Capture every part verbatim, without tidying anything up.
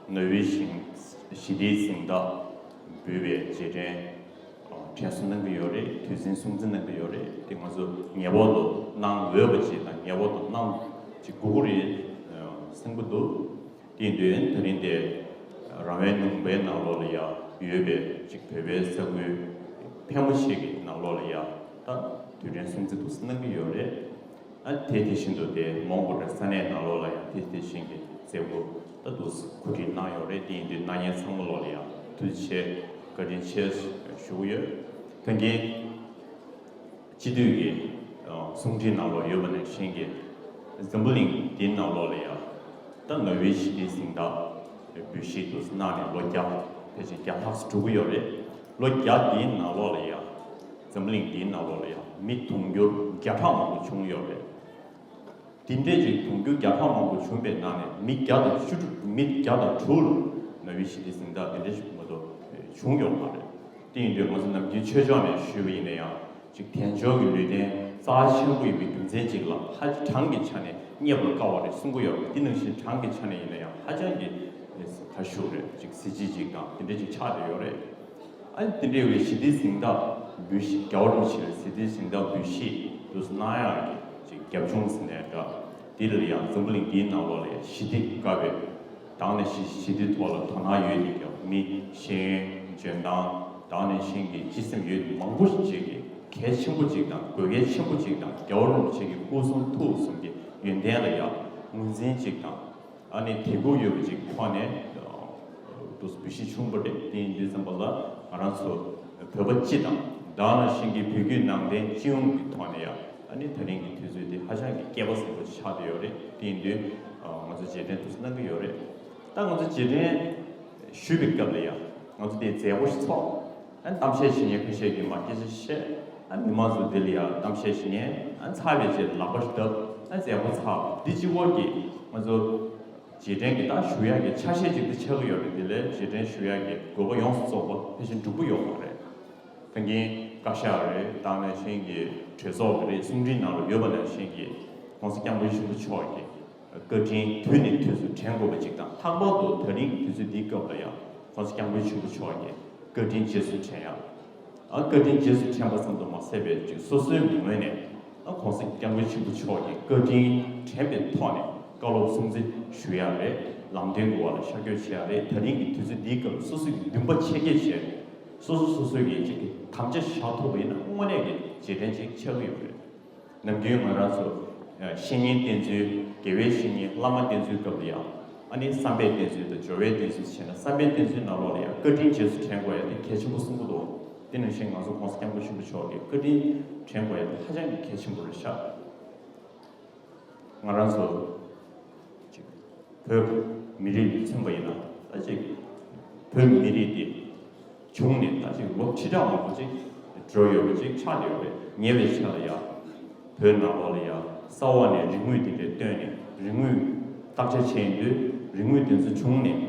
ནོ་བྷེལ་ཞི་བདེའི་གཟེངས་རྟགས་འབུལ་བའི་རྗེས་དྲན་དྲན་གསོ་གནང་གི་ཡོད་རེད། དུས་ཆེན་སྲུང་བརྩི་གནང་གི་ཡོད་རེད། དེ་ང་ཚོ་ངེས་པར་དུ་གནང་འོས་པ་ཅིག་དང་ངེས་པར་དུ་གནང་ཅིག་དགོས་ཀྱི་རེད་བསམ་གྱི་འདུག་དེ་ཡིན་དུས་ད་རིང་དེ་རང་དབང་ལུང་པའི་ནང་ལོགས་ལ་ཡང་ཡོད་པའི་ཅིག་བོད་པའི་ས་ཁུལ་ཕལ་མོ་ཆེ་གི་ནང་ལོགས་ལ་ཡང་ད་དུས་དྲན་སྲུང་བརྩི་འདུག་གནང་གི་ཡོད་རེད། ཨ་དེ་དེ་བཞིན་དུ་དེ་མོན་གྷོ་རེད། ས་གནས་ནང་ལོགས་ལ་ཡང་དེ་དེ་བཞིན་གྱི་མཛད་སྒོ་ད་འདུག་གོ་སྒྲིག་གནང་ཡོད་རེད། དེ་ཡིན་དུས་གནང་མཁན་ཚང་མ་ལོགས་ལ་ཡང་ཐུགས་རྗེ་ཆེ་བཀའ་དྲིན་ཆེ་ཞུ་གི་ཡོད། ད་གིན་སྤྱི་འཐུས་ཀྱི་གསུང་འཕྲིན་ནང་ལོགས་ཡོད་པ་ནང་བཞིན་གྱི་འཛམ་བུ་གླིང་འདིའི་ནང་ལོགས་ལ་ཡང་ད་ནོ་བྷེལ་ཞི་བདེའི་གཟེངས་རྟགས་འབུལ་བཞེས་འདུག་གནང་ནས་ལོ་བརྒྱ་ཕལ་ཆེར་བརྒྱ་ལྷག་འགྲོ་གི་ཡོད་རེད། ལོ་བརྒྱ་འདིའི་ནང་ལོགས་ལ་ཡང་འཛམ་བུ་གླིང་འདིའི་ནང་ལོགས་ལ་ཡང་མི་དུང་ཕྱུར་བརྒྱ་ཕྲག་མང་པོ་བྱུང་ཡོད་རེད། དེ་འདྲས་ཅིག་དུང་ཕྱུར་བརྒྱ་ཕྲག་མང་པོ་བྱུང་པའི་ནང་ནས་མི་བརྒྱ་དང་བཅུ་དྲུག་མི་བརྒྱ་དང་དྲུག་ལ་ནོ་བྷེལ་ཞི་བདེའི་གཟེངས་རྟགས་དེ་འདྲས་ཞིག་མ་གཏོགས་བྱུང་ཡོད་མ་རེད། དེ་ཡིན་དུས་ང་ཚོ་ནམ་རྒྱུན་ཆོས་ཕྱོགས་ནས་ཞུས་པ་ཡིན་ན་ཡང་ཅིག་དལ་འབྱོར་གྱི་ལུས་རྟེན་རྩ་ཆེན་པོ་ཡིན་པའི་རྒྱུ་མཚན་ཅིག་ལ་ཧ་ཅང་གི་ཆ་ནས་རྙེད་པར་དཀའ་བ་རེད་གསུང་གི་ཡོད་རེད། དེ་ནང་བཞིན་གྲངས་ཀྱི་ཆ་ནས་ཡིན་ན་ཡང་ཧ་ཅང་གི་ག་ཞུ་རེད་ཅིག་གཟི་བརྗིད་ཅིག་དང་དེ་འདྲས་ཅིག་ཆགས་བསྡད་ཡོད་རེད། ཨ་ནི་དེ་འདྲའི་བའི་ཞི་བདེའི་གཟེངས་རྟགས་འབུལ་བཞེས། རྒྱལ་བ་རིན་པོ་ཆེ་ལ་ཞི་བདེའི་གཟེངས་རྟགས་འབུལ་བཞེས་དུ་གནང་ཡག་གི་ཅིག་རྒྱབ་ལྗོངས་ཟེར་ནའི་འདྲ། དེ་ལ་ཡང་འཛམ་བུ་གླིང་འདིའི་ནང་ལོགས་ལ་ཡང་ཞི་བདེ་དགའ་བའི་དང་ནས་ཞི་ཞི་བདེའི་ཐོག་ལ་དོ་སྣང་ཡོད་ཀྱི་ཀྱང་མི་ཤེས་ཡོན་འཇོན་ཐང་དང་ནས་ཤེས་ཀྱི་སྤྱི་སེམས་ཡོད་མང་པོ་ཞིག་ཅིག་གི་གལ་ཆེན་པོ་ཅིག་དང་དགོས་གལ་ཆེན་པོ་ཅིག་དང་རྒྱལ་བ་རིན་པོ་ཆེ་གི་སྐུ་གསུང་ཐུགས་གསུམ་གྱི་ཡོན་ཏན་ལ་ཡང་ངོས་འཛིན་ཅིག་དང་། ཨ་ནི་དད་གུས་ཡོད་པ་ཅིག་ཐོག་ནས་འདུག་འབུལ་བཞེས་བྱུང་བ་རེད། དེ་ཡིན་དུས་ཙམ་པ་ལ་ང་རང་ཚོ་བོད་པ་སྤྱི་དང་དེ་ནང་བཞིན་གྱི་བོད་བརྒྱུད་ནང་བསྟན་སྤྱི་ཡོངས་ཀྱི་ཐོག་ནས་ཡང་ཨ་ནི་ད་རིང་གི་དུས་ཚོད་དེ་ཧ་ཅང་གི་སྐལ་པ་བཟང་པོ་ཆགས་བསྡད་ཡོད་རེད། དེ་ཡིན་དུས་ང་ཚོ་རྗེས་དྲན་འདུག་གནང་གི་ཡོད་རེད། ད་ང་ཚོ་རྗེས་དྲན་ཞུས་པའི་སྐབས་ལ་ཡང་ང་ཚོ་དེ་མཛད་སྒོ་ཞིག་ཚོགས། ཨ་གཏམ་བཤད་བྱེད་མཁན་ཁ་ཤས་ཀྱིས་མ་སྐད་ཆ་བཤད། ཨ་མི་མང་ཚོ་དེ་ལ་ཡང་གཏམ་བཤད་བྱེད་མཁན་ཨ་ཚར་བའི་རྗེས་ལག་པ་ཞིག་བརྡབས། ཨ་མཛད་སྒོ་ཚར་བ་འདི་གཅིག་པོ་གིས་ང་ཚོ་རྗེས་དྲན་གྱི་ད་ཞུ་ཡག་གི་ཆ་ཤས་ཅིག་ཏུ་ཆགས་ཀྱི་ཡོད་རེད། དེ་ལས་རྗེས་དྲན་ཞུ་ཡག་གི་དགོས་པ་ཡོངས་སུ་རྫོགས་པ་ཕལ་ཆེར་འགྲུབ་ཀྱི་ཡོད་མ་རེད། ད་གིན་བཀའ་ཤག་རེད། དེ་ནང་བཞིན་གྱི་གྲོས་ཚོགས་ཀྱི་རེད། གསུང་འཕྲིན་ནང་ལ་ཡོད་པ་ནང་བཞིན་གྱི་༸གོང་ས་༸སྐྱབས་མགོན་ཆེན་པོ་མཆོག་གི་བཀའ་དྲིན་དུས་ནས་དུས་སུ་དྲན་དགོས་པ་ཅིག་དང་། ལྷག་པར་དུ་ད་རིང་གི་དུས་ཚོད་འདིའི་སྐབས་ལ་ཡང་༸གོང་ས་༸སྐྱབས་མགོན་ཆེན་པོ་མཆོག་གི་བཀའ་དྲིན་རྗེས་སུ་དྲན་ཡག་ཨ་བཀའ་དྲིན་རྗེས་སུ་དྲན་པ་ཙམ་དུ་མ་ཟད་པའི་ཅིག་སོ་སོའི་ངོས་ནས་ཨ་༸གོང་ས་༸སྐྱབས་མགོན་ཆེན་པོ་མཆོག་གི་བཀའ་དྲིན་དྲན་པའི་ཐོག་ནས་བཀའ་སློབ་སྲུང་བརྩི་ཞུ་ཡག་རེད། ལམ་སྟོན་གྱི་འོག་ལ་ཤར་བསྐྱོད་བྱེད་ཡག་རེད། ད་རིང་གི་དུས་ཚོད་འདིའི་སྐབས་སོ་སོ་གི་འདུན་པ་ཆེ་བསྐྱེད་བྱས་ནས་སོ་སོ་སོ་སོའི་གི་ཅིག་གི་དམ་བཅའ་བཞག་ཐུབ་པ་ཡིན་ན་དངོས་གནས་ཀྱི་རྗེས་དྲན་ཅིག་ཆགས་ཀྱི་ཡོད་རེད། ནམ་རྒྱུན་ང་རང་ཚོ་ཨ་བཤེས་གཉེན་བསྟེན་ཚུལ། དགེ་བའི་བཤེས་གཉེན་བླ་མ་བསྟེན་ཚུལ་སྐབས་ལ་ཡང་ཨ་ནི་བསམ་པས་བསྟེན་ཚུལ་དང་སྦྱོར་བས་བསྟེན་ཚུལ་བྱས་ན། བསམ་པས་བསྟེན་ཚུལ་ནང་ལོགས་ལ་ཡང་བཀའ་དྲིན་རྗེས་སུ་དྲན་དགོས་ཡ་དེ་གལ་ཆེན་པོ་གསུང་གི་འདུག་དེ་ནང་བཞིན་ང་ཚོ་༸གོང་ས་༸སྐྱབས་མགོན་ཆེན་པོ་མཆོག་གི་བཀའ་དྲིན་དྲན་དགོས་ཡ་དེ་ཧ་ཅང་གི་གལ་ཆེན་པོ་རེད་ཤག་ང་རང་ཚོ་ཅིག་བོད་མི་རིགས་ལ་མཚོན་པ་ཡིན་ན་ད་ཅིག་བོད་མི་རིགས་དེ་བྱུང་ནས་ད་ཅིག་ལོ་ཁྲི་ཕྲག་མང་པོ་ཅིག་འགྲོ་ཡོད་པ་ཅིག་ཆགས་ཡོད་རེད། ཉེ་བའི་ཆར་ལ་ཡང་བོད་ནང་ལོགས་ལ་ཡང་ས་འོག་ནས་རིག་དངོས་དེ་འདྲ་བཏོན་ནས་རིག་དངོས་བརྟག་དཔྱད་བྱས་ཡོང་དུས་རིག་དངོས་དེ་ཚོ་བྱུང་ནས་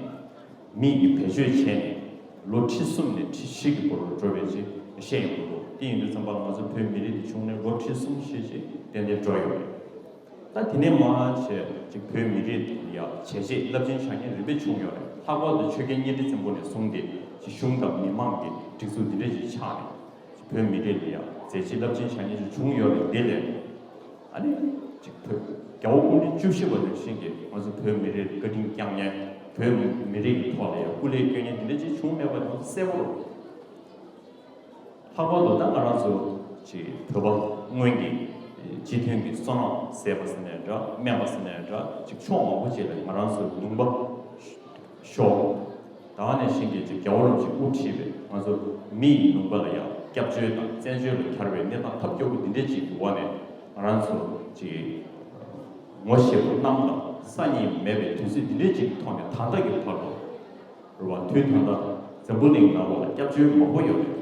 མི་ཡིས་བེད་སྤྱོད་བྱས་ནས་ལོ་ཁྲི་གསུམ་ནས་ཁྲི་བཞི་གི་བར་དུ་འགྲོ་བའི་ཅིག་བཤད་ཡོང་གི་འདུག་དེ་ཡིན་དུས་ཙམ་པ་ང་ཚོ་བོད་མི་རིགས་དེ་བྱུང་ནས་ལོ་ཁྲི་གསུམ་བཞི་ཅིག་ཏན་ཏན་འགྲོ་ཡོད་རེད། ད་དེ་ནས་མར་བྱས་ཅིག་བོད་མི་རིགས་ཡ་བྱས་རྗེས་རླབས་ཆེན་བཞག་མཁན་རིམ་པས་བྱུང་ཡོད་རེད། ལྷག་པར་དུ་ཆོས་རྒྱལ་གཉའ་ཁྲི་བཙན་པོ་ནས་བཟུང་སྟེ་ཅིག་གཞུང་དང་མི་མང་གི་སྒྲིག་འཛུགས་འདི་འདྲ་ཞིག་ཆགས་ནས་ཅིག་བོད་མི་རིགས་ལ་ཡ་མཛད་རྗེས་རླབས་ཆེན་བཞག་མཁན་ཞིག་བྱུང་ཡོད་རེད། དེ་ལས་ཨ་ནི་ཅིག་བོད་རྒྱལ་བ་སྐུ་ཕྲེང་བཅུ་བཞི་པ་ནང་བཞིན་གྱི་ང་ཚོ་བོད་མི་རིགས་བཀའ་དྲིན་བསྐྱངས་མཁན་བོད་མི་རིགས་ཀྱི་ཐོག་ལ་ཡ་སྐུ་ལས་བསྐྱོན་མཁན་འདི་འདྲ་ཅིག་བྱུང་མེད་པ་དེ་ཚོ་གསལ་པོ་རེད། ལྷག་པར་དུ་ད་ང་རང་ཚོ་ཅིག་བོད་པ་སྔོན་གྱི་སྤྱི་མཐུན་གྱི་བསོད་ནམས་ཟད་པ་ཟེར་ནའི་འདྲ། དམན་པ་ཟེར་ནའི་འདྲ། ཅིག་ཕྱོགས་མང་པོ་ཅིག་ལ་ང་རང་ཚོ་ལུང་པ་ཤོར། ད་ནས་བཞིན་གྱི་ཅིག་རྒྱལ་བ་རིན་པོ་ཆེས་དབུ་ཁྲིད་པའི་ང་ཚོ་མི་ཡི་ལུང་པ་ལ་ཡང་སྐྱབས་བཅོལ་དང་བཙན་བྱོལ་ལ་གྱར་བའི་གནས་སྟངས་ཐབས་སྐྱོ་པོ་འདི་འདྲས་ཅིག་གི་འོག་ནས་ང་རང་ཚོ་ཅིག་ངོ་ཤེས་པ་གནམ་དང་ས་གཉིས་མེད་པའི་དུས་ཚོད་འདི་འདྲས་ཅིག་གི་ཐོག་ནས་ད་ལྟ་གི་བར་དུ། རེད་བ། དུས་ད་ལྟ་འཛམ་བུ་གླིང་ནང་ལོགས་ལ་སྐྱབས་བཅོལ་མང་པོ་ཡོད་རེད།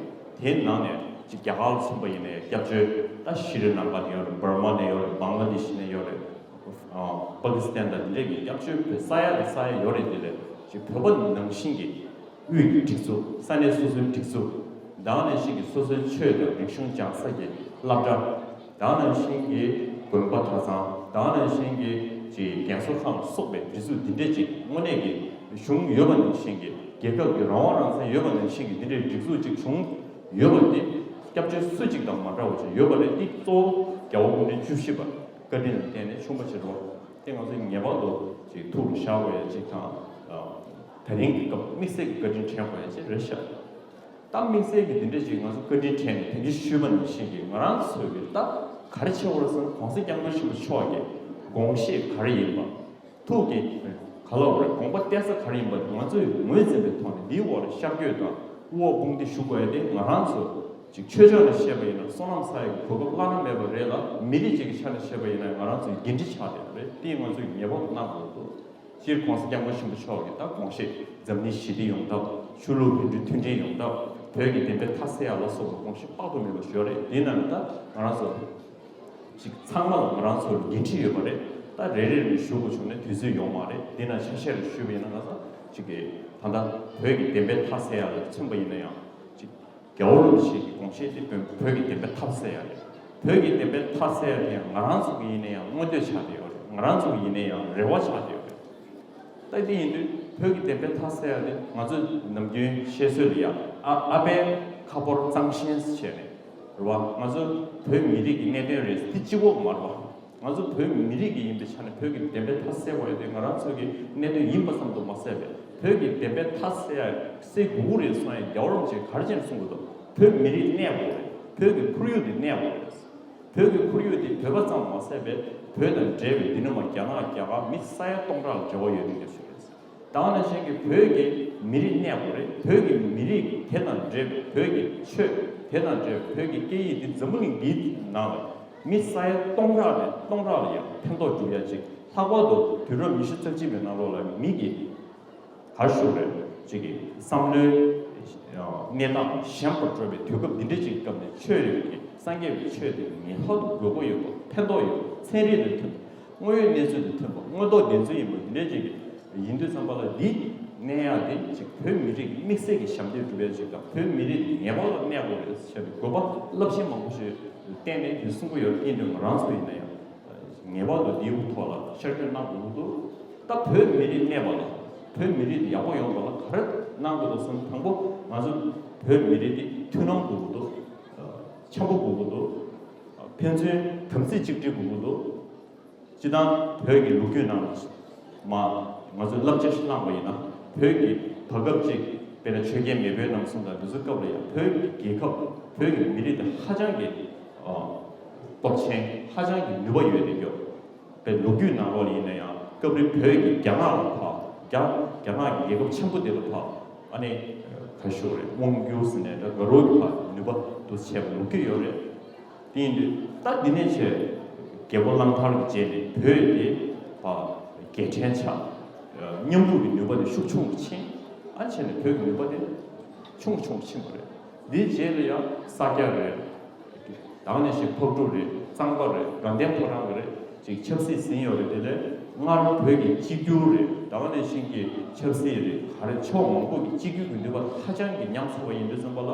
དེའི་ནང་ནས་ཅིག་རྒྱ་གར་ལ་མཚོན་པ་ཡིན་ནའི་སྐྱབས་བཅོལ་ད་ཤི་རི་ལང་ཀ་ནས་ཡོད་རེད། འབར་མ་ནས་ཡོད་རེད། བང་ལ་དེ་ཤི་ནས་ཡོད་རེད། ཨ་པ་ཀི་སི་ཐན་དང་འདི་འདྲས་ཀྱི་སྐྱབས་བཅོལ་བའི་ས་ཡ་ནས་ས་ཡ་ཡོད་རེད། དེ་ལས་ཅིག་བོད་པ་ནང་བཞིན་གྱི་དབུས་ཀྱི་སྒྲིག་འཛུགས། ས་གནས་སོ་སོའི་སྒྲིག་འཛུགས། ད་ནང་བཞིན་གྱི་སོ་སོའི་ཆོས་དང་རིག་གཞུང་སྦྱང་ས་ཀྱི་སློབ་གྲྭ། ད་ནང་བཞིན་གྱི་ དགོན་པ་གྲྭ་ཚང་དེ་ནང་བཞིན་གྱི་ཅིག་རྒན་གསོ་ཁང་ལ་སོགས་པའི་སྒྲིག་འཛུགས་འདི་འདྲས་ཅིག་དངོས་གནས་ཀྱི་གཞུང་ཡོད་པ་ནང་བཞིན་གྱི་རྒྱལ་ཁབ་ཀྱི་རང་དབང་རང་བཙན་ཡོད་པ་ནང་བཞིན་གྱི་འདི་འདྲའི་སྒྲིག་འཛུགས་ཅིག་བྱུང་ཡོད་པ་འདི་སྐྱབས་བཅོལ་སུ་གཅིག་དང་མ་འདྲ་བ་ཅིག་ཡོད་པ་རེད། འདི་གཙོ་བོ་རྒྱལ་བ་སྐུ་ཕྲེང་བཅུ་བཞི་པ་བཀའ་དྲིན་ལ་བརྟེན་ནས་བྱུང་བ་ཞིག་རེད་བ། དེ་ང་ཚོས་ངེས་པར་དུ་ཅིག་ཐུགས་ལ་བཞག་དགོས་ཡ་ཅིག་དང་། ད་རིང་གི་སྐབས་དམིགས་བསལ་གྱི་བཀའ་དྲིན་དྲན་དགོས་ཡ་ཅིག་རེད་ཤག་ད་དམིགས་བསལ་གྱི་འདི་འདྲ་ཅིག་ང་ཚོ་བཀའ་དྲིན་དྲན་ནས་དེ་འདྲ་ཞུས་པ་ནང་བཞིན་གྱི་ང་རང་ཚོས་ཀྱི་ད་ག་རེ་བྱེད་དགོས་རེད་ཟེར་ན། གོང་ས་སྐྱབས་མགོན་ཆེན་པོ་མཆོག་གི་དགོངས་བཞེད་ག་རེ་ཡིན་པ། ཐུགས་ཀྱི་ག་ལ་འོ་རེད། དགོངས་པ་གཏད་ས་ག་རེ་ཡིན་པ་ང་ཚོས་ངོས་འཛིན་པའི་ཐོག་ནས་འདིའི་འོག་ལ་ཤར་བསྐྱོད་དང་དབུ་འོག་དཔུང་འདེགས་ཞུ་དགོས་ཡ་དེ་ང་རང་ཚོ་ཅིག་ཆོས་ཕྱོགས་ནས་བཤད་པ་ཡིན་ན་བསོད་ནམས་བསགས་ཡ་གི་གོ་སྐབས་བླ་ན་མེད་པ་རེད་ལ། མི་རིགས་ཅིག་གི་ཆ་ནས་བཤད་པ་ཡིན་ན་ང་རང་ཚོའི་འགན་འཁྲི་ཆགས་བསྡད་པ་རེད། དེ་ང་ཚོས་ངེས་པར་དུ་གནང་དགོས་འདུག་སྤྱིར་གོང་ས་སྐྱབས་མགོན་ཆེན་པོ་མཆོག་གི་ད་དགོངས་བཞེད། འཛམ་གླིང་ཞི་བདེ་ཡོང་ཐབས། ཆོས་ལུགས་མཐུན་སྒྲིལ་མཐུན་སྒྲིལ་ཡོང་ཐབས། བོད་ཀྱི་བདེན་པའི་མཐའ་གསལ་ཡག་ལ་སོགས་པའི་དགོངས་བཞེད་དཔག་ཏུ་མེད་པ་ཞིག་ཡོད་རེད། དེ་རྣམས་ད་ང་རང་ཚོ་ཅིག་ཚང་མ་ལ་ང་རང་ཚོར་འགན་འཁྲི་ཡོད་པ་རེད། ད་རེ་རེ་ནས་ཞུ་དགོས་བྱུང་ན་དུས་ཚོད་ཡོང་མ་རེད། འདི་ན་ཆ་ཤས་ལ་ཞུས་པ་ཡིན་ན་ང་ཚོ་ཅིག་གི་ད་ལྟ་བོད་ཀྱི་བདེན་པའི་མཐའ་གསལ་ཡག་ལ་མཚོན་པ་ཡིན་ན་ཡང་ཅིག་རྒྱལ་བ་རིན་པོ་ཆེ་གི་དགོངས་བཞེད་དེ་བོད་བོད་ཀྱི་བདེན་པའི་མཐའ་གསལ་ཡག་རེད། བོད་ཀྱི་བདེན་པའི་མཐའ་གསལ་ཡག་དེ་ཡང་ང་རང་ཚོ་གི་ཡིན་ན་ཡང་མངོན་འདོད་ཆགས་བསྡད་ཡོད་རེད། ང་རང་ཚོ་གི་ཡིན་ན་ཡང་རེ་བ་ཆགས་བསྡད་ཡོད་རེད། ད་དེ་ཡིན་དུས་བོད་ཀྱི་བདེན་པའི་མཐའ་གསལ་ཡག་དེ་ང་ཚོས་ནམ་རྒྱུན་བཤད་སྲོལ་ལ་ཡ་ཨ་ཨ་ཕའི་ཁ་ཕོར་གཙང་ཞེན་ཟེར་བྱས་ནས་རེད་བ། ང་ཚོ་བོད་མི་རིགས་ཀྱི་གནད་དོན་རེད་དེ་གཅིག་པོ་མ་རེད་བ། ང་ཚོ་བོད་མི་རིགས་ཀྱི་ཡིན་པའི་ཆ་ནས་བོད་ཀྱི་བདེན་པའི་མཐའ་གསལ་དགོས་ཡ་དེ་ང་རང་ཚོ་གི་གནད་དོན་ཡིན་པ་ཙམ་དུ་མ་ཟད་པའི་བོད་ཀྱི་བདེན་པའི་མཐའ་གསལ་ཡ་གསལ་དགོས་ཀྱི་རེད་གསུང་ཡ་རྒྱལ་བ་རིན་པོ་ཆེས་ག་རེ་བྱས་ནས་གསུང་གི་འདུག་བོད་མི་རིགས་གནས་དགོས་རེད། བོད་ཀྱི་ཁོར་ཡུག་དེ་གནས་དགོས་རེད། བོད་ཀྱི་ཁོར་ཡུག་དེ་བོད་པ་ཙམ་མ་ཟད་པའི་བོད་དང་འབྲེལ་བའི་འདི་ནས་མར་རྒྱ་ནག་རྒྱ་གར་མི་ས་ཡ་སྟོང་ཕྲག་ལ་འབྲེལ་བ་ཡོད་མཁན་ཞིག་རེད། ད་ག་ནང་བཞིན་གྱི་བོད་ཀྱི་མི་རིགས་གནས་དགོས་རེད། བོད་ཀྱི་མི་རིགས་དེ་དང་འབྲེལ་བའི་བོད་ཀྱི་ཆོས་དེ་དང་འབྲེལ་བའི་བོད་ཀྱི་སྐད་ཡིག་འདི་འཛམ་བུ་གླིང་འདིའི་ནང་ལ་མི་ས་ཡ་སྟོང་ཕྲག་ནས་སྟོང་ཕྲག་ལ་ཡང་ཕན་ཐོགས་འགྲོ་ཡ་ཅིག་ལྷག་པར་དུ་དུས་རབས་ཉི་ཤུ་རྩ་གཅིག་པའི་ནང་ལོགས་ལ་མི་གི་ག་རེ་ཞུ་དགོས་རེད། ཅིག་གི་བསམ་བློའི་གནས་སྟངས་ཞན་པར་འགྲོ་བའི་དུས་སྐབས་འདི་འདྲ་ཅིག་སྐབས་ནས་ཆོས་རིག་གི་སངས་རྒྱས་ཀྱི་ཆོས་དེ་ངེས་པར་དུ་དགོས་མཁོ་ཡོད་པ། ཕན་ཐོགས་ཡོད་པ། ཚན་རིག་དང་མཐུན་པ། དངོས་ཡོད་གནས་ཚུལ་དང་མཐུན་པ། དངོས་ཐོག་བདེན་འཚོལ་ཡིན་པ་འདི་འདྲ་ཅིག་ཡིན་དུས་ཙམ་པ་ལ་འདི་གནས་ཡག་དེ་ཅིག་བོད་མི་རིགས་དམིགས་བསལ་གྱི་ཞབས་འདེགས་སྒྲུབ་ཡག་ཅིག་དང་། བོད་མི་རིགས་ངེས་པར་དུ་གནས་དགོས་རེད་ཟེར་བའི་དགོས་པ་རླབས་ཆེན་མང་པོ་ཞིག་བསྟན་ནས་འདི་གསུང་གི་ཡོད། ཡིན་དུས་ང་རང་ཚོ་ཡིན་ན་ཡང་ངེས་པར་དུ་འདིའི་ཐོག་ལ་ཤར་བསྐྱོད་གནང་དགོས་ཀྱི་འདུག་ད་བོད་མི་རིགས་གནས་པ་ལ་བོད་མི་རིགས་ཡག་པོ་ཡོང་བ་ལ་ག་རེ་གནང་དགོས་འདུག་ཟེར་ན། དང་པོ་ང་ཚོ་བོད་མི་རིགས་འདི་མཐུན་སྣང་དགོས་ཀྱི་འདུག་འཆམ་པོ་དགོས་ཀྱི་འདུག་ཕན་ཚུན་དམ་ཚིག་གཅིག་སྒྲིལ་དགོས་ཀྱི་འདུག་སྤྱིར་བཏང་བོད་ཀྱི་ལོ་རྒྱུས་ནང་ལ་མ་ང་ཚོས་བསླབ་བྱ་ཞིག་བླངས་པ་ཡིན་ན། བོད་ཀྱི་བར་སྐབས་ཅིག་དཔེར་ན་ཆོས་རྒྱལ་མེས་དབོན་རྣམ་གསུམ་དང་འདི་ཚོའི་སྐབས་ལ་ཡང་བོད་ཀྱི་རྒྱལ་ཁབ་བོད་ཀྱི་མི་རིགས་དེ་ཧ་ཅང་གི་ཨ་སྟོབས་ཆེན། ཧ་ཅང་གི་ནུས་པ་ཡོད་དེ་ཡོད། དཔེར་ལོ་རྒྱུས་ནང་ལོགས་ལ་ཡིན་ན་ཡང་སྐབས་རེ་བོད་ཀྱིས་རྒྱ་ནག་ལ་ཕར་རྒྱ་རྒྱ་ནག་གི་རྒྱལ་ཁབ་ཆེན་པོ་དེ་ལ་ཕར་ཨ་ནི་ག་རེ་ཞུ་དགོས་རེད། དབང་བསྒྱུར་ཟེར་ནས་ད་དགའ་རབ་ཀྱིས་ཕར་ནུས་པ་འདུག་བྱས་པ་ལོ་རྒྱུས་ཡོད་རེད། དེ་ཡིན་དུས་ད་འདི་ནས་བྱས་རྒྱལ་པོ་གླང་དར་གྱི་རྗེས་ནས་བོད་དེ་ཕར་རྒྱལ་ཕྲན་ཆགས། མཉམ་རུབ་ཀྱི་ནུས་པ་དེ་ཤུགས་ཆུང་དུ་ཕྱིན། ཨ་ནི་བྱས་ནས་བོད་ཀྱི་ནུས་པ་དེ་ཆུང་ཆུང་ཕྱིན་པ་རེད། འདིའི་རྗེས་ལ་ཡང་ས་སྐྱ་རེད། ད་ག་ནང་བཞིན་ཕག་གྲུ་རེད། གཙང་པ་རེད། དགའ་ལྡན་ཕོ་བྲང་གི་རེད། ཅིག་ཆབ་སྲིད་ཟིན་ཡོད་རེད། དེ་ལས་སྔར་བོད་ཀྱི་གཅིག་གྱུར་རེད། ད་ག་ནང་བཞིན་གྱི་ཆབ་སྲིད་རེད། ག་རེ་ཕྱོགས་མང་པོ་གི་གཅིག་གྱུར་གྱི་ནུས་པ་ཧ་ཅང་གི་ཉམས་ཚར་བ་ཡིན་དུས་ཙམ་པ་ལ།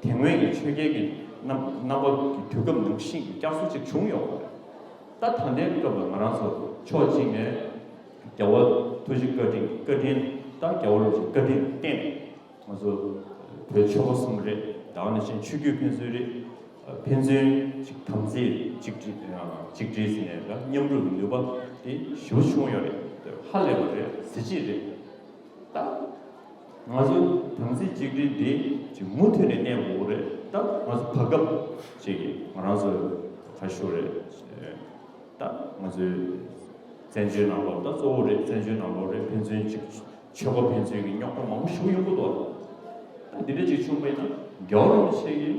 དེ་སྔོན་གྱི་ཆོས་རྒྱལ་གྱི་རྣམ་རྣམ་པ་གི་དུས་སྐབས་ནང་བཞིན་གྱི་བསྐྱར་གསོ་ཅིག་བྱུང་ཡོད་པ་རེད། ད་ད་ལྟའི་སྐབས་ལ་ང་རང་ཚོ་ཕྱོགས་གཅིག་ནས་རྒྱལ་བ་ཐུགས་རྗེ་བཀའ་དྲིན་བཀའ་དྲིན་ད་རྒྱལ་བ་རིན་པོ་ཆེའི་བཀའ་དྲིན་བརྟེན་ནས་ང་ཚོ་བོད་ཆོལ་ཁ་གསུམ་རེད། ད་ག་ནང་བཞིན་ཆོས་བརྒྱུད་ཕན་ཚུན་རེད། ཕན་ཚུན་ཅིག་དམ་ཚིག་གཅིག་སྒྲིལ་གཅིག་སྒྲིལ་ཟེར་ནས་ད་མཉམ་རུབ་ཀྱི་ནུས་པ་དེ་ཞེ་པོ་བྱུང་ཡོད་རེད། ཧ་ལས་པ་རེད། གཟི་བརྗིད་རེད། ད་ང་ཚོ་དམ་ཚིག་གཅིག་སྒྲིལ་འདི་ཅིག་མུ་མཐུད་ནས་གནས་དགོས་ཀྱི་རེད། ད་ང་ཚོ་བར་སྐབས་ཅིག་ང་རང་ཚོ་ག་རེ་ཞུ་དགོས་རེད། ད་ང་ཚོའི་བཙན་བྱོལ་ནང་ལོགས་ད་གཙོ་བོ་རེད། བཙན་བྱོལ་ནང་ལོགས་རེད། ཕན་ཚུན་ཅིག་ཆོལ་ཁ་ཕན་ཚུན་གྱི་རྙོག་དྲ་མང་པོ་ཞིག་ཡོང་གི་འདུག་ད་འདི་འདྲ་ཅིག་བྱུང་བ་ཡིན་ན་རྒྱལ་བ་རིན་པོ་ཆེ་གི་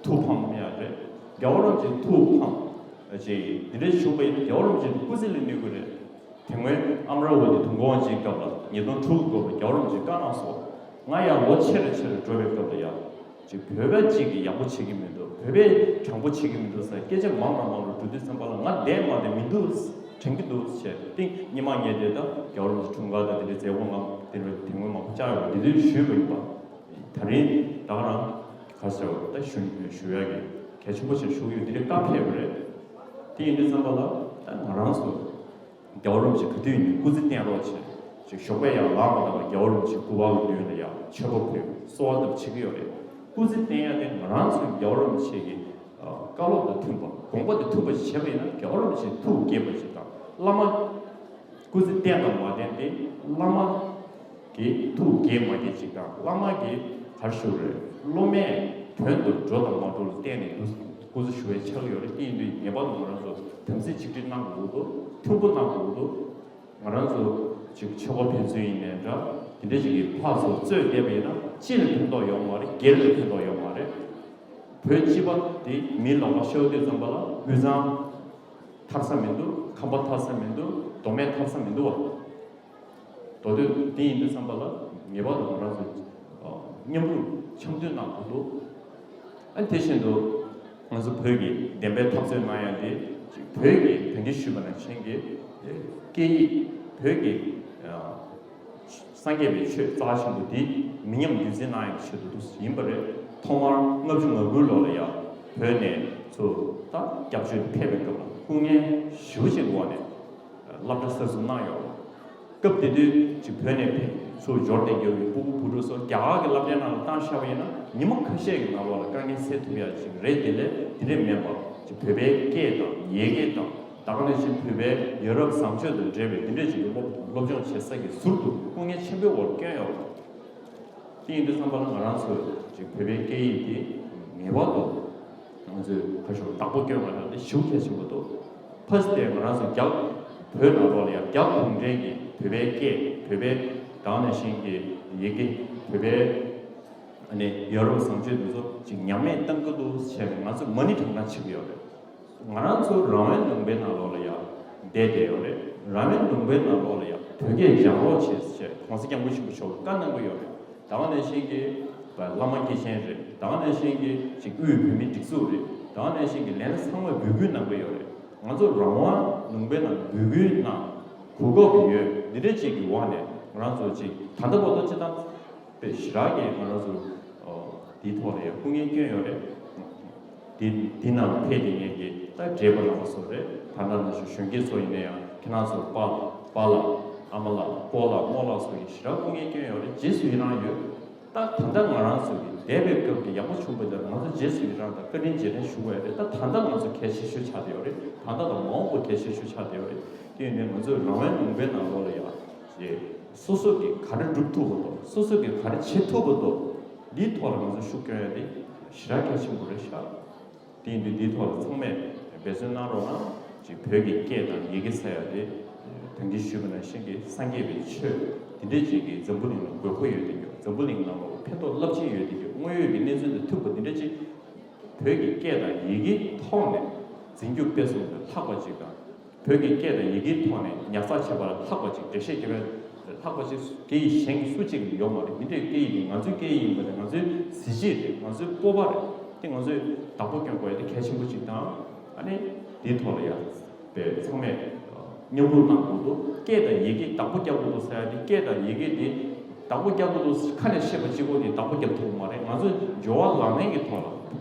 ཐུགས་ཕམ་ཡག་རེད། རྒྱལ་བ་རིན་པོ་ཆེ་ཐུགས་ཕམ་ཅིག་འདི་འདྲ་བྱུང་བ་ཡིན་ན་རྒྱལ་བ་རིན་པོ་ཆེ་སྐུ་ཚེ་ལ་གནོད་ཀྱི་རེད། དེ་སྔོན་ཨ་མ་ར་ཝ་ཏི་དུས་འཁོར་དབང་ཆེན་སྐབས་ལ་ཉིས་སྟོང་དྲུག་གི་སྐབས་ལ་རྒྱལ་བ་རིན་པོ་ཆེས་བཀའ་གནང་སོང་། ང་ཡང་ལོ་ཆེ་རུ་ཆེ་རུ་འགྲོ་བའི་སྐབས་ལ་ཡང་ཅིག་བོད་པ་གཅིག་གིས་ཡག་པོ་བྱེད་ཀྱི་མི་འདུག་བོད་པས་དྲང་པོ་བྱེད་ཀྱི་མི་འདུག་ཟེར་སྐད་ཆ་མང་རུ་མང་རུ་འགྲོ་དུས་ཙམ་པ་ལ་ང་བསྡད་མ་བསྡད་མི་འདུག་དྲན་གྱི་འདུག་ཟེར། ཏིང་སྙེ་མ་ངས་དེ་ད་རྒྱལ་བ་རིན་པོ་ཆེ་འཁྲུངས་སྐར་དང་དེ་འདྲའི་མཛད་སྒོ་ང་དེ་འདྲའི་དེ་སྔོན་མང་པོ་བཅར་ཡོད་པ་འདི་དུས་ཞུས་པ་ཡིན་པ། ད་རིང་ད་ག་རང་ག་ཟེར་བ་ད་ཞུ་ཞུ་ཡག་གི་གལ་ཆེན་པོ་ཞིག་ཞུ་གི་ཡོད། འདི་འདྲའི་བཀའ་ཕེབས་པ་རེད། དེ་ཡིན་དུས་ཙམ་པ་ལ་ད་ང་རང་ཚོ་རྒྱལ་བ་རིན་པོ་ཆེ་ག་དུས་ཡིན་སྐུ་ཚེ་བརྟན་རོགས་བྱེད་ཅིག་ཞོགས་པ་ཡར་ལངས་པ་དང་རྒྱལ་བ་རིན་པོ་ཆེ་སྐུ་པར་ལ་མདུན་ལ་ཡར་མཆོད་པ་ཕུལ་གསོལ་བ་བཏབ་བྱེད་ཀྱི་ཡོད་རེད། སྐུ་ཚེ་བརྟན་ཡ་དེ་ང་རང་ཚོའི་རྒྱལ་བ་རིན་པོ་ཆེ་གི་བཀའ་སློབ་དང་མཐུན་པ་དགོངས་པ་དང་མཐུན་པ་ཞིག་བྱས་པ་ཡིན་ན་རྒྱལ་བ་རིན་པོ་ཆེ་ཐུགས་དགྱེས་པ་ཞིག་དང་བླ་མ། སྐུ་ཚེ་བརྟན་དང་མ་བརྟན་དེ་བླ་མ་གི་ཐུགས་དགྱེས་མ་དགྱེས་ཅིག་དང་བླ་མ་གི་གར་ཞུ་རེད། སློབ་མས་དོན་དུ་འགྲོ་དང་མ་འགྲོ་ལ་བརྟེན་ནས་འདུག་སྐུ་ཚེ་ཞུ་བའི་ཆགས་ཡོད་རེད། དེ་ཡིན་དུས་ངེས་པར་དུ་ང་རང་ཚོ་དམ་ཚིག་ཆིག་སྒྲིལ་གནང་དགོས་འདུག་མཐུན་པོ་གནང་དགོས་འདུག་ང་རང་ཚོ་ཅིག་ཆོ་ག་ཕན་ཚུན་ཡིན་ནའི་འདྲ་དེ་འདྲ་ཞིག་གི་ཕར་ཚུར་རྩོད་བསྡད་པ་ཡིན་ན་སྤྱི་ལ་ཕན་ཐོགས་ཡོང་མ་རེད། སྒེར་ལ་ཕན་ཐོགས་ཡོང་མ་རེད། བོད་སྤྱི་པ་དེ་མི་ལོག་པ་ཤོར་དུས་ཙམ་པ་ལ་དབུས་གཙང་ཐར་ས་མི་འདུག་ཁམས་པ་ཐར་ས་མི་འདུག་མདོ་སྨད་ཐར་ས་མི་འདུག་བ། མདོ་སྟོད་འདི་ཡིན་དུས་ཙམ་པ་ལ་ངེས་པར་དུ་ང་རང་ཚོ་མཉམ་རུབ་འཆམ་མཐུན་གནང་དགོས་འདུག་ཨ་དེ་བཞིན་དུ་ང་ཚོ་བོད་ཀྱི་བདེན་པའི་འཐབ་རྩོད་གནང་ཡ་དེ་ཅིག་བོད་ཀྱི་ད་གིན་ཞུས་པ་ནང་བཞིན་གྱི་སྐད་ཡིག་བོད་ཀྱི་སངས་རྒྱས་པའི་ཆོས་རྩ་ཆེན་པོ་འདི་མི་ཉམས་རྒྱུན་འཛིན་གནང་ཡ་གི་ཆེད་དུ་འདུག་ཡིན་པ་རེད། ཐོག་མར་ལྔ་བཅུ་ང་དགུའི་ལོ་ལ་ཡ་བོད་ནས་ཚུར་ད་སྐྱབས་བཅོལ་ཕེབས་པའི་སྐབས་ལ་སྐུ་ངལ་ཞེ་པོ་ཅིག་གི་འོག་ནས་སློབ་གྲྭ་གསར་འཛུགས་གནང་ཡོད། སྐབས་དེ་དུས་ཅིག་བོད་ནས་ཕེབས་ཚུར་འབྱོར་བསྡད་རྒྱུ་ཡི་སྤུ་གུ་བུ་ཕྲུག་སོགས་རྒྱ་གར་གྱི་སློབ་གྲྭའི་ནང་ལ་བཏང་བཞག་པ་ཡིན་ན་ཉི་མ་ཁ་ཤས་ཀྱི་ནང་ལོགས་ལ་དཀའ་ངལ་སེལ་ཐུབ་ཡ་ཅིག་རེད། དེ་ལས་དེ་འདྲས་མེད་པ་ཅིག་བོད་པའི་སྐད་དང་ཡི་གེ་དང་ད་ག་ནང་བཞིན་བོད་པའི་ཡ་རབས་བཟང་སྤྱོད་དང་འབྲེལ་བའི་དེ་འདྲས་ཅིག་གི་སློབ་སློབ་སྦྱོང་བྱེད་ས་གི་ཟུར་དུ་སྐུ་ངལ་ཆེན་པོའི་འོག་བསྐྱོན་ཡོད་པ། དེ་ཡིན་དུས་ཙམ་པ་ལ་ང་རང་ཚོས་ཅིག་བོད་པའི་སྐད་ཡིག་དེ་ངེས་པར་དུ་ང་ཚོས་ཁ་ཤོར་བདག་པོ་སྐྱོན་པ་ཡང་དེ་ཞེ་པོ་གལ་ཆེན་པོ་འདུག་ཕ་སི་དེ་ང་རང་ཚོ་རྒྱ་བོད་ནང་ལོགས་ལ་ཡང་རྒྱ་གུང་ཁྲན་གྱི་བོད་པའི་སྐད་བོད་པའི་དེ་ནང་བཞིན་གྱི་ཡི་གེ་བོད་པའི་ཨ་ནི་ཡ་རབས་བཟང་སྤྱོད་དེ་ཚོ་ཅིག་ཉམས་ལེན་གཏང་གི་འདུག་ཟེར་ནས་ང་ཚོས་མ་ཎི་བགྲང་བགྲང་བྱེད་ཀྱི་ཡོད་རེད། ང་རང་ཚོ་རང་དབང་ལུང་པའི་ནང་ལོགས་ལ་ཡང་བསྡད་བསྡད་ཡོད་རེད། རང་དབང་ལུང་པའི་ནང་ལོགས་ལ་ཡང་བོད་སྐད་སྦྱང་རོགས་བྱེད་ཟེར་༸གོང་ས་༸སྐྱབས་མགོན་ཆེན་པོ་མཆོག་གིས་བཀའ་གནང་གི་ཡོད་རེད། ད་ག་ནང་བཞིན་གྱི་བླ་མ་སྐྱེས་ཆེན་རེད། ད་ག་ནང་བཞིན་གྱི་ཅིག་དབུས་བོད་མིའི་སྒྲིག་འཛུགས་རེད། ད་ག་ནང་བཞིན་གྱི་ལས་སྣ་ཚང་མ་འབོད་སྐུལ་གནང་གི་ཡོད་རེད། ང་ཚོ་རང་དབང་ལུང་པའི་ནང་འབོད་སྐུལ་གནང་གོ་སྐབས་ཡོད་འདི་འདྲ་ཅིག་གི་འོག་ནས་ང་རང་ཚོ་ཅིག་ད་ལྟ་བར་དུ་སྤྱིར་བཏང་དཔེ་ཞེ་དྲག་གི་ང་རང་ཚོ་འདིའི་ཐོག་ལ་ཡང་སྐུ་ངལ་བསྐྱོན་ཡོད་རེད། འདི་འདི་ནང་ཕེབས་བསྡད་མཁན་གྱི་ད་བགྲེས་པོ་རྣམ་པ་ཚོ་རེད། ད་ལྟ་ནང་བཞིན་གཞོན་སྐྱེས་ཚོ་ཡིན་ན་ཡང་ཁྱེད་རང་ཚོ་པཱ་པཱ་ལགས་ཨ་མ་ལགས་སྤོ་ལགས་རྨོ་ལགས་སོགས་ཀྱིས་ཞེ་དྲག་སྐུ་ངལ་བསྐྱོན་ཡོད་རེད། རྗེས་སུ་ཡི་རང་ཡོད། ད་ད་ལྟ་ང་རང་ཚོ་གི་འདས་པའི་སྐབས་ཀྱི་ཡག་པོ་བྱུང་བ་དེར་ང་ཚོ་རྗེས་སུ་ཡི་རང་དང་བཀའ་དྲིན་རྗེས་དྲན་ཞུ་དགོས་རེད། ད་ད་ལྟ་ང་ཚོ་གལ་ཆེ་ཤོས་ཆགས་བསྡད་ཡོད་རེད། ད་ལྟ་དང་མ་འོངས་པ་གལ་ཆེ་ཤོས་ཆགས་བསྡད་ཡོད་རེད། དེ་ཡིན་དུས་ང་ཚོས་རང་དབང་ལུང་པའི་ནང་ལོགས་ལ་ཡང་རྗེས་སོ་སོ་གིས་ག་རེ་སྒྲུབ་ཐུབ་པ་དང་སོ་སོ་གིས་ག་རེ་བྱེད་ཐུབ་པ་དང་འདིའི་ཐོག་ལ་ང་ཚོ་ཤུགས་སྐྱོན་ཡ་དེ་ཞེ་དྲག་གལ་ཆེན་པོ་རེད་ཤག་དེ་ཡིན་དུས་འདིའི་ཐོག་ལ་ཚང་མས་འབད་བརྩོན་གནང་རོགས་གནང་། ཅིག་བོད་ཀྱི་སྐད་དང་ཡི་གེ་ཟེར་ཡ་དེ་ད་གིན་ཞུས་པ་ནང་བཞིན་གྱི་སངས་རྒྱས་པའི་ཆོས་དེ་འདྲས་ཅིག་གིས་འཛམ་བུ་གླིང་ལ་དགོས་མཁོ་ཡོད་དེ་རྒྱུ། འཛམ་བུ་གླིང་ནང་ལ་ཕན་ཐོགས་རླབས་ཆེན་ཡོད་དེ་རྒྱུ། དངོས་ཡོད་ཀྱི་གནས་ཚུལ་དང་མཐུན་པ་འདི་འདྲས་ཅིག་བོད་ཀྱི་སྐད་དང་ཡི་གེའི་ཐོག་ནས་འཛིན་སྐྱོང་སྤེལ་གསུམ་ལ་ལྷག་པ་ཅིག་དང་། བོད་ཀྱི་སྐད་དང་ཡི་གེའི་ཐོག་ནས་ཉར་ཚགས་བྱེད་པ་ལ་ལྷག་པ་ཅིག་འགྲེལ་བཤད་རྒྱབ་པ་ལ་ལྷག་པ་ཅིག་སྐད་ཡིག་གཞན་གྱི་སུ་གཅིག་ཡོད་མ་རེད། འདི་འདྲའི་སྐད་ཡིག་འདི་ང་ཚོའི་སྐད་ཡིག་ཡིན་པ་དང་ང་ཚོའི་གཟི་བརྗིད་རེད། ང་ཚོའི་སྤོབས་པ་རེད། དེ་ང་ཚོས་བདག་པོ་སྐྱོང་དགོས་ཡ་དེ་གལ་ཆེན་པོ་ཅིག་དང་། ཨ་ནི་འདིའི་ཐོག་ལ་ཡ་པའི་ཚང་མས་མཉམ་རུབ་གནང་དགོས་འདུག་སྐད་དང་ཡི་གེ་བདག་པོ་རྒྱག་དགོས་འདུག་ཟེར་ཡ་དེ་སྐད་དང་ཡི་གེ་དེ་བདག་པོ་རྒྱག་དགོས་འདུག་ཁ་ནས་བཤད་པ་གཅིག་པོ་དེ་བདག་པོ་རྒྱབ་ཐུབ་མ་རེད། ང་ཚོས་སྦྱོར་བ་ལག་ལེན་གྱི་ཐོག་ལ་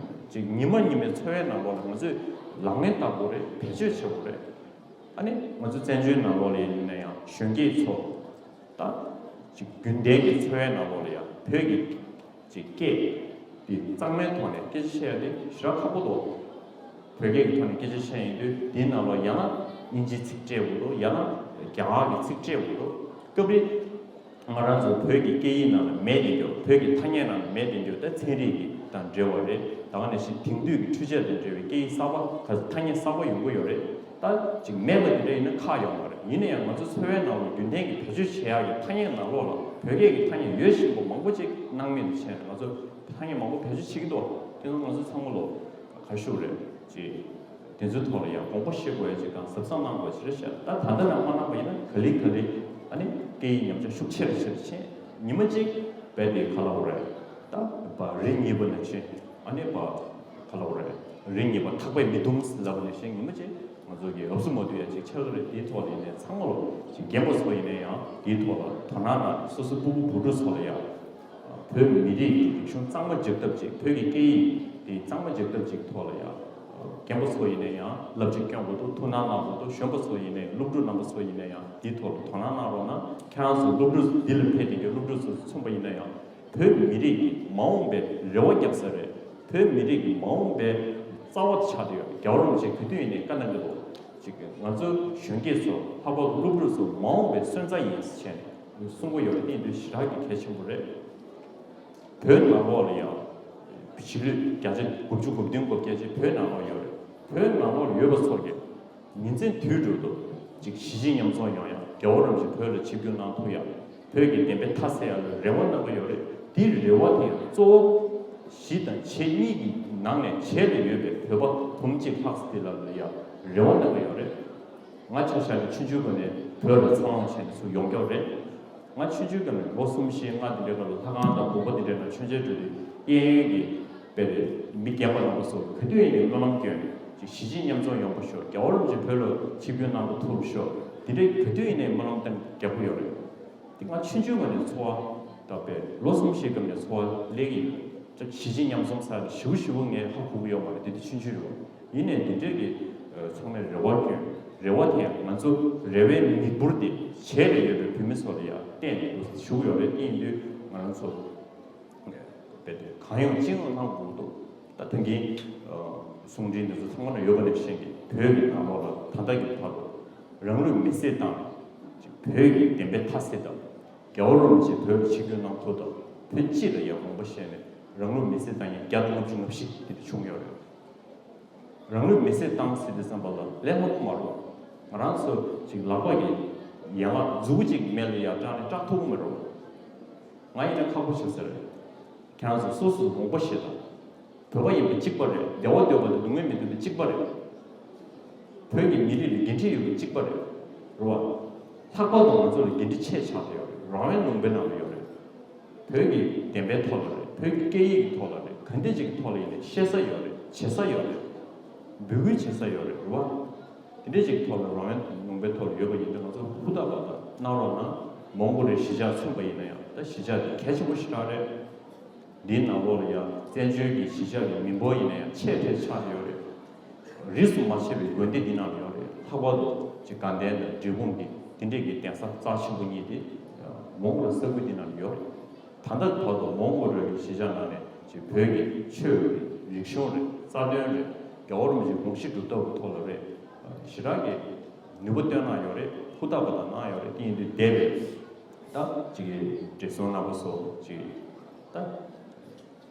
ཅིག་ཉི་མ་ཉི་མའི་འཚོ་བའི་ནང་ལོགས་ལ་ང་ཚོས་ལག་ལེན་བསྟར་དགོས་རེད། བེད་སྤྱོད་བྱེད་དགོས་རེད། ཨ་ནི་ང་ཚོ་བཙན་བྱོལ་ནང་ལོགས་ལ་ཡིན་ན་ཡང་གཞོན་སྐྱེས་ཚོ་ད་ཅིག་རྒྱུན་ལྡན་གྱི་འཚོ་བའི་ནང་ལོགས་ལ་ཡང་བོད་ཀྱི་ཅིག་སྐད་འདི་གཙང་མའི་ཐོག་ནས་སྐད་ཆ་བཤད་ཡ་དེ་ཞེ་དྲག་ཁག་པོ་འདུག་བོད་སྐད་ཀྱི་ཐོག་ནས་སྐད་ཆ་བཤད་ཡིན་དུས་འདིའི་ནང་ལོགས་ཡང་ན་དབྱིན་ཇིའི་ཚིག་སྤྲད་དགོས་འདུག་ཡང་ན་རྒྱ་གར་གྱི་ཚིག་སྤྲད་དགོས་འདུག་སྐབས་རེ་ང་རང་ཚོ་བོད་ཀྱི་སྐད་ཡིག་ནང་ལ་མེད་དེ་འགྱོ། བོད་ཀྱི་ཐ་སྙད་ནང་ལ་མེད་དེ་འགྱོ། ད་ཚན་རིག་གི་དང་འབྲེལ་བ་རེད། ད་ག་ནང་བཞིན་དེང་དུས་ཀྱི་འཕྲུལ་ཆས་དང་འབྲེལ་བའི་སྐད་ཡིག་གསར་པ་ག་ཐ་སྙད་གསར་པ་ཡོང་གི་ཡོད་རེད། ད་ཅིག་མེད་པ་དེ་འདྲ་ཡིན་ན་ཁག་ཡོང་བ་རེད། ཡིན་ན་ཡང་ང་ཚོ་འཚོ་བའི་ནང་ལ་རྒྱུན་ལྡན་གྱི་བེད་སྤྱོད་བྱེད་ཡག་གི་ཐ་སྙད་ནང་ལོགས་ལ་བོད་སྐད་ཀྱི་ཐ་སྙད་ཡོད་བཞིན་པ་མང་པོ་ཅིག་སྣང་མེད་དུ་ཕྱིན་ནས་ང་ཚོ་ཐ་སྙད་མང་པོ་བེད་སྤྱོད་བྱེད་ཀྱི་འདུག་དེ་ཚོ་ང་ཚོ་ཚང་མ་ལོ་ག་ཤུགས་རེད་ཅེས། དེ་ཚོའི་ཐོག་ལ་ཡང་དགོངས་པ་བཞེས་དགོས་ཡ་ཅིག་དང་གཟབ་གཟབ་གནང་དགོས་ཅི་རེད་ཤག་ད་ད་ལྟ་ནང་མ་གནང་པ་ཡིན་ན་ག་ལེ་ག་ལེ་ཨ་ནི་སྐད་ཡིག་ཉམས་ཆག་ཤུགས་ཆེ་རུ་ཆེ་རུ་ཕྱིན། ཉི་མ་གཅིག་བས་དེ་ག་ལ་འོ་རེད། ད་བ་རི་གཉིས་པ་ནང་བཞིན་ཨ་ནི་བ་ག་ལ་འོ་རེད། རི་གཉིས་པ་ཐག་པས་མི་ཐུམ་ལབ་པ་ནང་བཞིན་ཉི་མ་གཅིག་ང་ཚོ་གི་འུབ་སུ་མ་བཏུ་ཡ་ཅིག་ཆགས་ཀྱི་རེད། དེའི་ཐོག་ལ་ཡིན་ནའི་ཚང་མ་ལོ་ཅིག་རྒན་པ་ཚོ་ཡིན་ནའི་ཡང་དེའི་ཐོག་ལ་དོ་སྣང་གནང་ནས་སོ་སོ་སྤུ་གུ་བུ་ཕྲུག་ཚོ་ལ་ཡང་བོད་མི་རིགས་ཀྱི་རིག་གཞུང་གཙང་མ་འཇགས་ཐབས་ཅིག་བོད་ཀྱི་སྐད་ཡིག་དེ་གཙང་མ་འཇགས་ཐབས་ཅིག་ཐོག་ལ་ཡང་ རྒན་པ་ཚོ་ཡིན་ན་ཡང་བསླབ་བྱ་སྐྱོན་དགོས་འདུག་ཐུགས་སྣང་གནང་དགོས་འདུག་གཞོན་པ་ཚོ་ཡིན་ན་ཡང་སློབ་ཕྲུག་རྣམ་པ་ཚོ་ཡིན་ན་ཡང་འདིའི་ཐོག་ལ་དོ་སྣང་གནང་རོགས་གནང་། ཁྱེད་རང་ཚོ་སློབ་ཕྲུག་འདི་ལ་ཕེབས་བསྡད་མཁན་སློབ་ཕྲུག་ཚོ་མཚོན་པ་ཡིན་ན་ཡང་བོད་མི་རིགས་ཀྱི་མ་འོངས་པའི་རེ་བ་བརྒྱབ་ས་རེད། བོད་མི་རིགས་ཀྱི་མ་འོངས་པའི་རྩ་བ་དེ་ཆགས་བསྡད་ཡོད། རྒྱལ་བ་རིན་པོ་ཆེ་ག་དུས་ཡིན་ནའི་བཀའ་གནང་གི་འདུག་ཅིག་ང་ཚོ་གཞོན་སྐྱེས་ཚོ་ལྷག་པར་དུ་སློབ་ཕྲུག་ཚོ་མ་འོངས་པའི་སོན་རྩ་ཡིན་ཟེར་ནས་གསུང་གི་ཡོད་རེད། དེ་ཡིན་དུས་ཞེ་དྲག་གི་གལ་ཆེན་པོ་རེད། བོད་ནང་ལོགས་ལ་ཡང་གཞིས་ལུས་བརྒྱ་ཆ་དགུ་བཅུ་གོ་བདུན་གོ་བརྒྱད་ཅིག་བོད་ནང་ལོགས་ཡོད་རེད། བོད་ནང་ལོགས་ཡོད་པ་ཚོ་གིས་ཉིན་མཚན་དུས་དྲུག་ཏུ་ཅིག་གཞིས་བྱེས་མཉམ་འཛོམས་ཡོང་ཡ། རྒྱལ་བ་རིན་པོ་ཆེ་བོད་ལ་ཆིབས་བསྒྱུར་གནང་ཐུབ་ཡ། བོད་ཀྱི་བདེན་པའི་མཐའ་གསལ་ཡ་ལ་རེ་བ་གནང་གི་ཡོད་རེད། དེའི་རེ་བ་དེ་ཡང་གཙོ་བོ་གཞིས་དང་བྱེས་གཉིས་ཀྱི་ནང་ནས་བྱེས་ལ་ཡོད་པའི་བོད་པ་འབུམ་གཅིག་ལྷག་ཙམ་དེ་ལ་ལ་ཡ་རེ་བ་གནང་གི་ཡོད་རེད། ང་ཆ་བཞག་ནས་ཆུང་ཆུང་སྒང་ནས་བོད་ལ་འཚར་ལོངས་བྱས་ནས་ཚུར་ཡོང་མཁན་རེད། ང་ཆུང་ཆུང་སྒང་ནས་ལོ་གསུམ་བཞི་ལྔ་དེ་འདྲའི་སྐབས་ལ་ལྷ་ཁང་དང་དགོན་པ་དེ་འདྲའི་ནང་མཆོད་མཇལ་འགྲོ་དུས་གཡས་གཡོན་གྱི་དཔེ་དེ་མི་རྒན་པ་རྣམ་པ་ཚོ་ག་དུས་ཡིན་ནའི་སྨོན་ལམ་སྐྱོན། ཅིག་གཞིས་བྱེས་མཉམ་འཛོམས་ཡོང་པ་ཤོག་རྒྱལ་བ་རིན་པོ་ཆེ་བོད་ལ་ཆིབས་བསྒྱུར་གནང་པ་ཐུབ་ཤོག་དེ་འདྲའི་ག་དུས་ཡིན་ནའི་སྨོན་ལམ་གཏོང་རྒྱག་གི་ཡོད་རེད། དེ་ང་ཆུང་ཆུང་སྒང་ནས་འཚོ་བ་དང་དཔེ་ལོ་གསུམ་བཞིའི་སྐབས་ནས་འཚོ་བ་སླེབས་ཀྱི་ཡོད། གཞིས་བྱེས་མཉམ་འཛོམས་ཟེར་ཞེ་པོ་ཞེ་པོ་ངས་ཧ་གོ་གི་ཡོད་མ་རེད། དེ་དུས་ཆུང་ཆུང་རེད་བ། ཡིན་ནའི་འདི་འདྲའི་གི་ཚང་མས་རེ་བ་བསྐྱོན། རེ་བ་དེ་ཡང་ང་ཚོ་རེ་བའི་མིག་འབུར་དེ་བྱེས་ལ་ཡོད་པའི་བོད་མི་ཚོ་ལ་ཡང་བསྟན་ནས་འདུག་ཞུ་གི་ཡོད་རེད། དེ་ཡིན་དུས་ང་རང་ཚོ་རྦད་དེ་གང་ཡོང་ཅི་ཡོང་གནང་དགོས་འདུག་ད་ཐེངས་འདིའི་གསུང་འཕྲིན་འདི་ཚོ་ཚང་མ་ལ་ཡོད་པ་ནས་བཤད་ཀྱི། བོད་ཀྱི་ནང་ལོགས་ལ་ད་ལྟ་གི་བར་དུ་རང་ལུས་མེར་སྲེག་བཏང་། བོད་ཀྱི་བདེན་པའི་མཐའ་གསལ་དང་། རྒྱལ་བ་རིན་པོ་ཆེ་བོད་ལ་ཆིབས་བསྒྱུར་གནང་ཐུབ་དང་། བོད་སྤྱི་ལ་ཡང་དགོངས་པ་བཞེས་ནས་རང་ལུས་མེར་སྲེག་བཏང་མཁན་བརྒྱ་དང་ལྔ་བཅུ་ང་བཞི་དེ་འདྲ་བྱུང་ཡོད་རེད། རང་ལུས་མེར་སྲེག་བཏང་ཟེར་དུས་ཙམ་པ་ལ་ལས་སླ་པོ་མ་རེད། ང་རང་ཚོ་ཅིག་ལག་པ་གི་ཡན་ལག་མཛུབ་གུ་གཅིག་མེ་ལ་ཡར་སྤྲད་ནས་སྐྲག་ཐུབ་ཀྱི་མ་རེད། ང་ཡིན་ན་ཁག་པོ་ཆགས་ས་རེད། ཁྱེད་རང་ཚོ་སོ་སོ་དགོངས་པ་བཞེས་དང་། བོད་པ་ཡིན་པ་གཅིག་པ་རེད། བདེ་བ་འདོད་པ་དང་སྡུག་བསྔལ་མི་འདོད་པ་གཅིག་པ་རེད། བོད་ཀྱི་མི་རིགས་ལ་འགན་འཁྲི་ཡོད་པ་གཅིག་པ་རེད། རེད་བ། ལྷག་པར་དུ་ང་ཚོ་ལ་འགན་འཁྲི་ཆེ་ཆགས་ཡོད་རེད། རང་དབང་ལུང་པའི་ནང་ལ་ཡོད་རེད། བོད་ཀྱི་བདེན་པའི་ཐོག་ལ་རེད། བོད་ཀྱི་སྐད་ཡིག་གི་ཐོག་ལ་རེད། ག་འདྲ་ཅིག་གི་ཐོག་ལ་ཡིན་ནའི་བཤད་ས་ཡོད་རེད། བྱེད་ས་ཡོད་རེད། འབོད་སྐུལ་བྱེད་ས་ཡོད་རེད། རེད་བ། དེ་འདྲ་ཅིག་གི་ཐོག་ལ་རང་དབང་ལུང་པའི་ཐོག་ལ་ཡོད་པ་ཡིན་དུས་ང་ཚོ་ཧུར་ཐག་པ་དང་གནང་རོགས་གནང་། མོན་གྷོ་རེད། གཞིས་ཆགས་མཚོན་པ་ཡིན་ན་ཡང་ད་གཞིས་ཆགས་དེ་གལ་ཆེན་པོ་ཞེ་དྲག་རེད། འདིའི་ནང་ལོགས་ལ་ཡང་བཙན་བྱོལ་གྱི་གཞིས་ཆགས་ཀྱི་མི་འབོར་ཡིན་ན་ཡང་ཆེས་ཆེར་ཆགས་ཡོད་རེད། རིས་སུ་མ་ཆད་པའི་དགོན་སྡེ་འདི་ནང་ལ་ཡོད་རེད། ལྷག་པར་དུ་ཅིག་དགའ་ལྡན་དང་འབྲས་སྤུངས་ཀྱི་དེ་འདྲས་ཀྱི་གདན་ས་རྩ་ཆེན་པོ་གཉིས་དེ་མོན་གྷོ་ལ་ས་ཁུལ་འདི་ནང་ལ་ཡོད་རེད། ད་ལྟ་བར་དུ་མོན་གྷོ་རོལ་གྱི་གཞིས་ཆགས་ནང་ནས་ཅིག་བོད་ཀྱི་ཆོས་རེད། རིག་གཞུང་རེད། རྩ་དོན་རེད། རྒྱལ་བ་རིན་པོ་ཆེའི་དགོངས་གཞི་སྒྲུབ་ཐབས་ཀྱི་ཐོག་ལ་རེད། ཞེ་དྲག་གི་ནུས་པ་བཏོན་གནང་ཡོད་རེད། ཧུར་ཐག་པ་དང་གནང་ཡོད་རེད། དེ་ཡིན་དུས་འདས་པའི་ད་ཅིག་བགྲེས་སོང་རྣམ་པ་ཚོ་ཅིག་ད་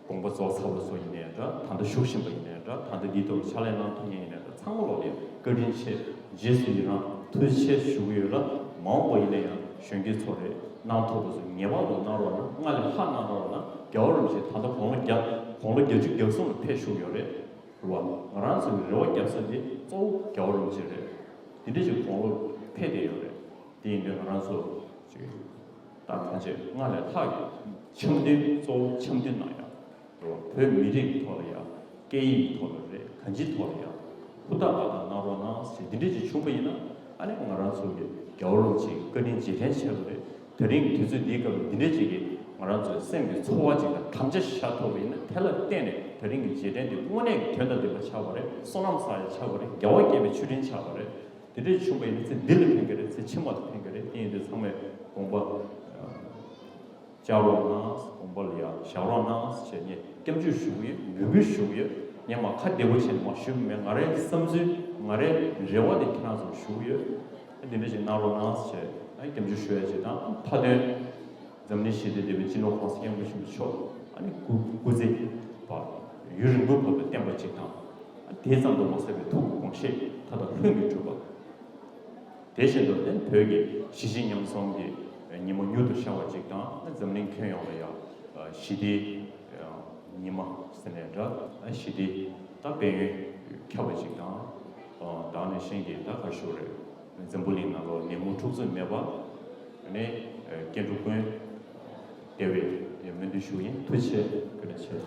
དགོངས་པ་རྫོགས་ཚར་བ་ཚོ་ཡིན་ནའི་འདྲ། ད་ལྟ་བཞུགས་བཞིན་པ་ཡིན་ནའི་འདྲ། ད་ལྟ་འདིའི་ཐོག་ལ་ཕྱག་ལས་གནང་ཐུབ་མཁན་ཡིན་ནའི་འདྲ། ཚང་མ་ལོག་ལ་ཡང་བཀའ་དྲིན་ཆེ། རྗེས་སུ་ཡི་རང་། ཐུགས་རྗེ་ཆེ་ཞུ་གི་ཡོད་ལ། མ་འོངས་པ་ཡིན་ན་ཡང་གཞོན་སྐྱེས་ཚོ་རེད། གནང་ཐུབ་པ་ཚོ་ངེས་པར་དུ་གནང་རོགས་གནང་། སྔར་ལས་ལྷག་གནང་རོགས་གནང་། རྒྱལ་བ་རིན་པོ་ཆེ་ད་ལྟ་དགུང་ལོ་བརྒྱ་དགུང་ལོ་བརྒྱད་ཅུ་གྱ་གསུམ་ལ་ཕེབས་བཞུགས་ཡོད་རེད། རེད་བ། ང་རང་ཚོ་གི་རེ་བ་རྒྱབ་ས་དེ་གཙོ་བོ་རྒྱལ་བ་རིན་པོ་ཆེ་རེད། དེ་འདྲ་ཞིག་དགུང་ལོ་ཕེབས་བསྡད་ཡོད་རེད། དེ་ཡིན་དུས་ང་རང་ཚོ་ཅིག་ད་གང་བྱས་སྔར་ལས་ལྷག་གི་འཆམ་མཐུན། གཙོ་བོ་འཆམ་མཐུན་གནང་ཡ། རེད་བ། བོད་མི་རིགས་ཀྱི་ཐོག་ལ་ཡ། སྐད་ཡིག་གི་ཐོག་ལ་རེད། གང་ཅིའི་ཐོག་ལ་ཡ། ཧུར་ཐག་པ་དང་གནང་རོགས་གནང་ཞེས་འདི་འདྲ་ཅིག་བྱུང་པ་ཡིན་ན། ཨ་ནི་ང་རང་ཚོ་གི་རྒྱལ་བ་རིན་པོ་ཆེའི་བཀའ་དྲིན་རྗེས་དྲན་ཆེ་བ་རེད། དེ་རིང་གི་དུས་ཚོད་འདིའི་སྐབས་ལ་འདི་འདྲ་ཅིག་གིས་ང་རང་ཚོའི་སེམས་ཀྱི་ཚོར་བ་ཅིག་དང་དམ་བཅའ་བཞག་ཐུབ་པ་ཡིན་ན། དེ་ལ་བརྟེན་ནས་དེ་རིང་གི་རྗེས་དྲན་འདི་དངོས་གནས་ཀྱི་དོན་དང་ལྡན་པ་ཆགས་པ་རེད། བསོད་ནམས་བསགས་ཡ་ཆགས་པ་རེད། དགེ་བ་བསྐྱེད་པའི་མཆོད་སྤྲིན་ཆགས་པ་རེད། དེ་འདྲ་བྱུང་པ་ཡིན་ན་ཚེ་འདི་ལ་ཕན་གྱི་རེད། ཚེ་ཕྱི་མ་ལ་ཕན་གྱི་རེད། དེ་ཡིན་དུས་ཚང་མས་དགོངས་པ་བཅག་རོགས་གནང་། དགོངས་པ་ལ་ཡང་བཞག་རོགས་གནང་ཞེས་ངས་སྐྱབས་འཇུག་ཞུ་གི་ཡོད། འབོད་སྐུལ་ཞུ་གི་ཡོད། ངས་མ་ཁ་བདེ་པོ་བྱས་ནས་མ་ཞུ་གི་མེད། ང་རའི་བསམ་ཚུལ། ང་རའི་རེ་བ་དེ་ཁྱེད་རང་ཚོར་ཞུ་གི་ཡོད། འདི་འདྲ་ཞིག་གནང་རོགས་གནང་ཞེས་སྐྱབས་འཇུག་ཞུ་ཡ་ཅིག་དང་། མཐའ་དོན་འཛམ་གླིང་ཞི་བདེ་ལྡན་པའི་སྤྱི་ནོར་༸གོང་ས་༸སྐྱབས་མགོན་ཆེན་པོ་མཆོག་ཨ་ནི་སྐུ་སྐུ་ཚེ་བར་ཡུན་རིང་པོའི་བར་དུ་བརྟན་པ་ཅིག་དང་། དེ་ཙམ་དུ་མ་ཟད་པའི་ཐུགས་ཀྱི་དགོངས་བཞེད་མཐའ་དག་ལྷུན་གྱིས་གྲུབ་པ། དེ་བཞིན་དུ་ཨ་ནི་བོད་ཀྱི་གཞིས་བྱེས་མཉམ་འཛོམས་ཀྱི་ཉི་མ་མྱུར་དུ་ཤར་བ་ཅིག་དང་། འཛམ་གླིང་ཁྱོན་ཡོངས་ལ་ཡང་ཞི་བདེའི་ཉི་མ་ཟེར་ནའི་འདྲ། ཞི་བདེ་དང་དཔལ་ཡོན་ཁྱབ་པ་ཅིག་དང་། ད་ནི་གཞན་གྱི་ད་ག་ཞུ་རེད། འཛམ་བུ་གླིང་ནང་ལོགས་ནད་མུག་འཁྲུག་རྩོད་མེད་པ། ཨ་ནི་སྐྱེ་འགྲོ་ཀུན་བདེ་བའི་སྨོན་འདུན་ཞུ་ཡིན། ཐུགས་རྗེ་ཆེ། བཀའ་དྲིན་ཆེ།